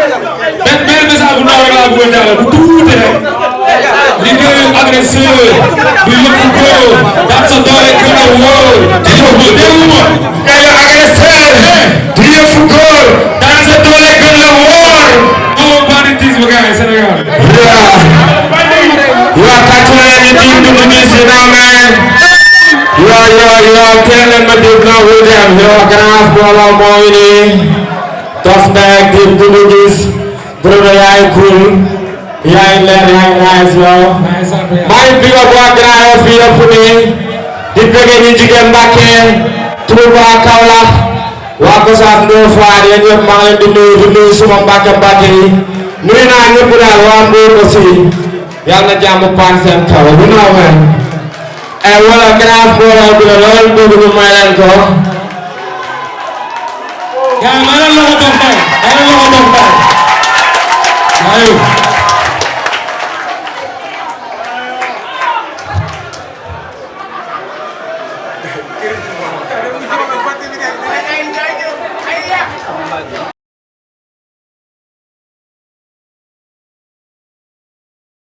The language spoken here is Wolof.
benn message bu ndaw rek laa bëggoon jàllale bu tuuti rek li koy agresseur du yëfu góor daan sa doole gën a wóor dégguma ngay agresseur du yëfu góor daan sa doole gën a wóor amoo banditisme gars yi Sénégal waa kàccu leen ni team du gis you know man yoo kenn leen ma dégg na wu dem yoo grand mbooloo moo ngi nii tof nag team du gis Bruno yaay cool yaay leer yaay nice yow maa ngi big up waa Grand Yoff fi yëpp nii di bëgg ñu jigéen Mbàkke Touba Kaolack waa Gossas Ndofane yéen yëpp maa ngi leen di nuyu suma Mbàkke Mbàkke yi nuyu naa ñëpp daal waa Mbour aussi yàlla na jàmm paan seen kaw bu naaw men ay wala Grand mbooloo bi la lool bëgg ñu may leen ko gaa ma leen loxo dox bay ayo